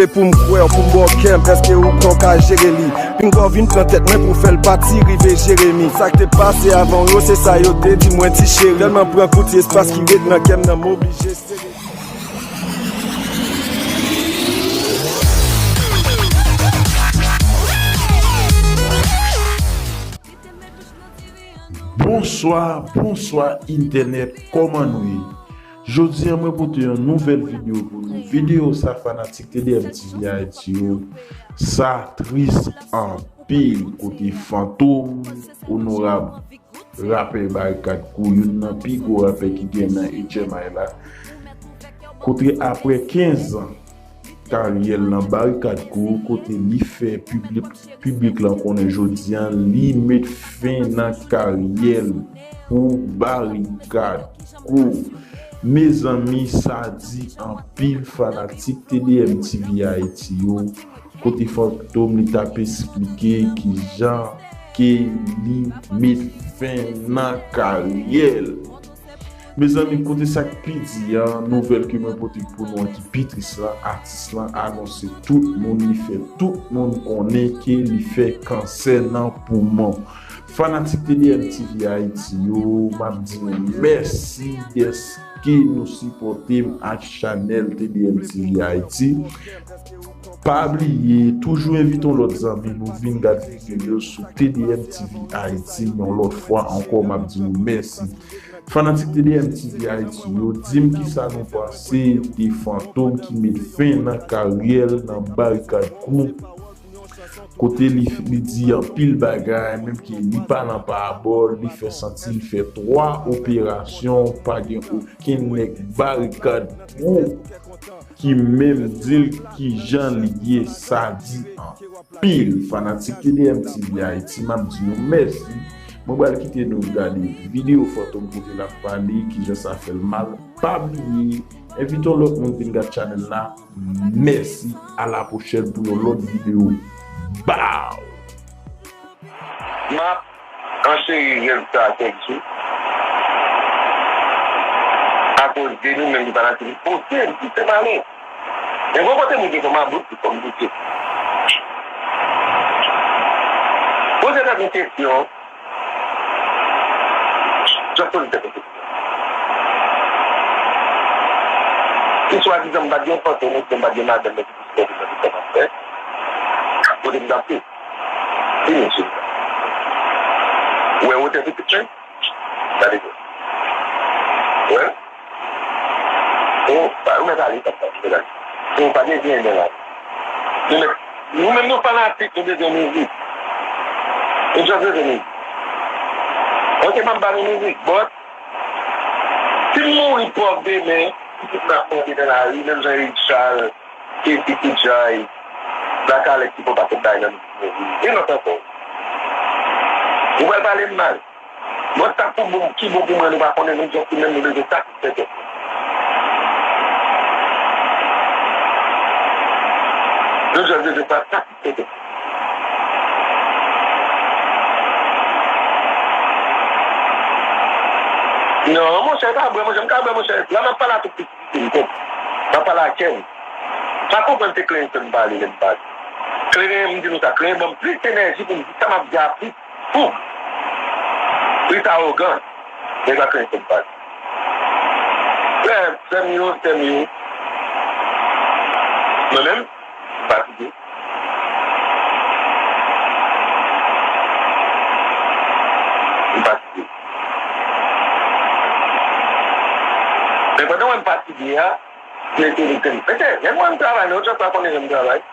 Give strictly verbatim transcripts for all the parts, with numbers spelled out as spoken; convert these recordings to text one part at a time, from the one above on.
Se pou m kwè w, pou m ba w kè m, èske ou kwè w ka jere li? Pinga w vin pran tèt mwen pou fè l pati, rive Jeremi. Sa k te pase avan w yo, se sa yo te di mwen, ti cheri. Tèlman pran kout, espas ki ret nan kè m nan, m oblije sere. Bonswa, bonswa entènèt, kòman nou ye? Jodi a mwen pote yon nouvèl videyo pou nou. Videyo sa fanatik T D M T V Haiti yo, sa tris anpil kote Fantom, onorab rapè Barikad Crew, youn nan pi gwo rapè ki gen nan H M I la, kote apre kenz an karyè l nan Barikad Crew, kote li fè piblik, piblik lan konnen jodi a, li met fen nan karyè l pou Barikad Crew. Mezanmi, sa di anpil fanatik T D M T V Haiti yo, kote Fantom li t ap esplike kijan ke li met fen nan karyè l. Mezanmi, kote sa k pi di a, nouvèl ke mwen pote pou nou an ki pi tris la, atis lan anonse tout moun, li fè tout moun konnen ke li fè kansè nan poumon. Fanatik T D M T V Haiti yo, m ap di nou mèsi dèske nou sipòte m ak chanèl T D M T V Haiti. Pa bliye, toujou envite yon lòt zanmi nou vin gade videyo yo sou T D M T V Haiti. Yon lòt fwa ankò, m ap di nou mèsi. Fanatik T D M T V Haiti yo, di m kisa nou panse de Fantom ki met fen nan karyè l nan Barikad Crew. Kote li, li di anpil bagay, menm ke li pa nan parabòl, li fè santi l fè twa operasyon, pa gen okenn nèg Barikad Crew ki menm di l kijan li ye, sa di anpil. Fanatik T D M T V Haiti, m ap di nou mèsi. Mwen pral kite nou gade videyo Fantom kote l ap pale, kijan sa fè l mal. Pa bliye, envite yon lòt moun vin gad chanèl la. Mèsi, a la pwochèn pou yon lòt videyo. Bow! M ap ancheri rèv sa a kèk jou. Akoz de nou menm ki fanatik li, pote m, pote m ale. Men gwo kote moun gen fò m a bout, li fò m boute. Poze tèt ou kesyon. Just poze tèt ou kesyon. Si swadizan m pa t gen fantom, oubyen m pa t gen madanm mwen ki te sipòte m nan tout sa m ap fè, kote m t ap ye? Vini sou sa. Ou wè wotè pitit mwen? Gade byen. Ou wè l? Ou pa, ou mèt ale, sa, sa, ou mèt ale. Ou pa gen byen nan la. Nou mèt, nou menm nou fanatik, nou bezwen mizik. Nou just bezwen mizik. Ok, m ap ba nou mizik, but si m mouri pòv demen, pitit mwen ap tonbe nan lari, menm jan Eric Charles, K C P Jay, Black Alex ki pran pakèt bagay nan mizik mwen. E lòt ankò. Ou pral pale m mal. Bon, sa pou bon, ki bon pou mwen, nou pa konnen, nou just menm nou bezwen satisfè tèt nou. Nou just bezwen pa satisfè tèt nou. Non, monchè, pa bwè, monchè, m ka bwè, monchè. La m ap pale a tout pitit m, m ap pale a kè m. Pa konprann se Clenton m pale, lè m pale. Clenton, m di nou sa, Clenton ban m plis enèji pou m di sa m ap di a plis. Pouf! Plis awogan. Men pa Clenton m pale. Frè, frè m yo, sè m yo. Mwen menm, m fatige. M fatige. Men pandan w wè m fatige a, se, se, se, mesye, menm mwen m travay, men ou just pa konnen jan m travay.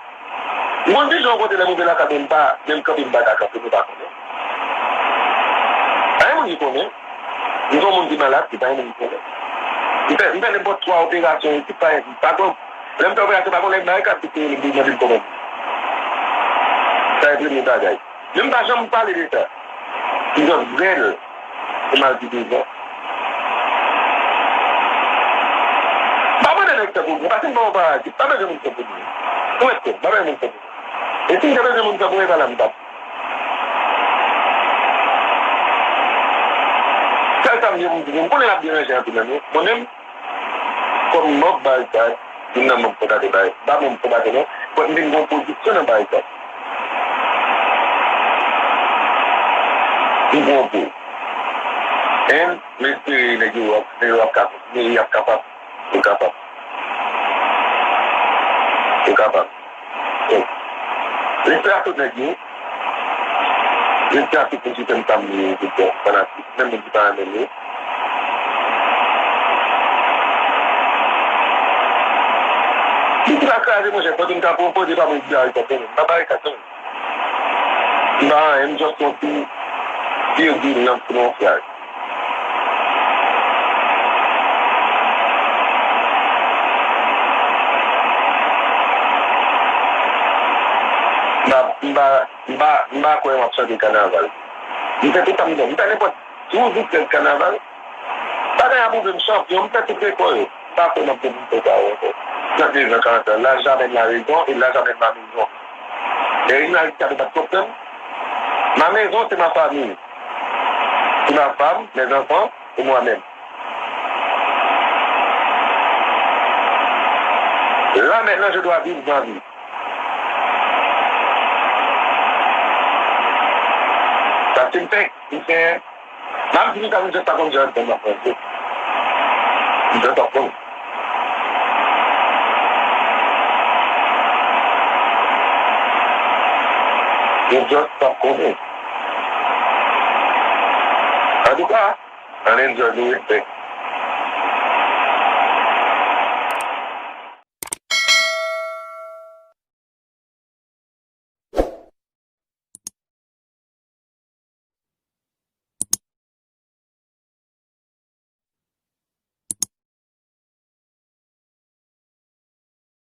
M konn di jan yon kote lè m rive lakay mwen, m pa, menm kanpe m pa ka kanpe, nou pa konnen. Pa gen moun ki konnen. M se yon moun ki malad, se pa gen moun ki konnen. M fè, m fè nenpòt twa operasyon isit, pa gen, pa gen, lè m fè operasyon, pa gen nèg nan Barikad ki te rele m pou mande m kòman m ye. Sa se premye bagay. Men m pa janm pale de sa. M just vrèl. Se mal di devan. Pa mande nèg fè pou mwen, paske m pa yon parazit, pa bezwen moun fè pou mwen. Ou mèt kwè m, pa bezwen moun fè pou mwen. E si m te bezwen moun fè pou mwen, e pa la m t ap. Sèl sa m gen pou m di nou, m konnen l ap deranje anpil nan nou. Mwen menm, kòm manm Barikad, youn nan manm fondatè Barikad, pa manm fondatè non, Mwen, m vin gen yon pozisyon nan bagay sa. M gen yon po. And m espere nèg yo ap, nèg yo ap ka kontinye, y ap kapab. Yo kapab. Yo kapab. So, respè a tout nèg yo. Respè a tout moun ki fè m sa m ye, tout bon fanatik, menm moun ki pa renmen m yo. Li di pa kraze, monchè, kote m ka pran kote pa mwen di a, li pa konnen. M pa bay kat non. M pa anyen, m just yon ti virgil nan yon fraz. M pa, m pa, m pa, m pa kwè m ap chante kanaval. M fè tout sa m vle. M fè nenpòt Jou ou di fè kanaval, pa gen a pwouve m chanpyon, m fè tout rekò yo. M pa kwè m ap gen pou m fè sa yo ankò. Trannde zan, karant zan, l'âge amène la raison et l'âge amène la maison. E Reginald ki ap bat konprann. Ma maison, c'est ma famille. C'est ma femme, mes enfants et moi-même. Là, maintenant, je dois vivre ma vie. Sa se m fè, m fè. M ap di nou sa, m just pa konn jan m ap pran yo. M just pa konn. M just pa konnen. Antouka, ann enjoy nou respè.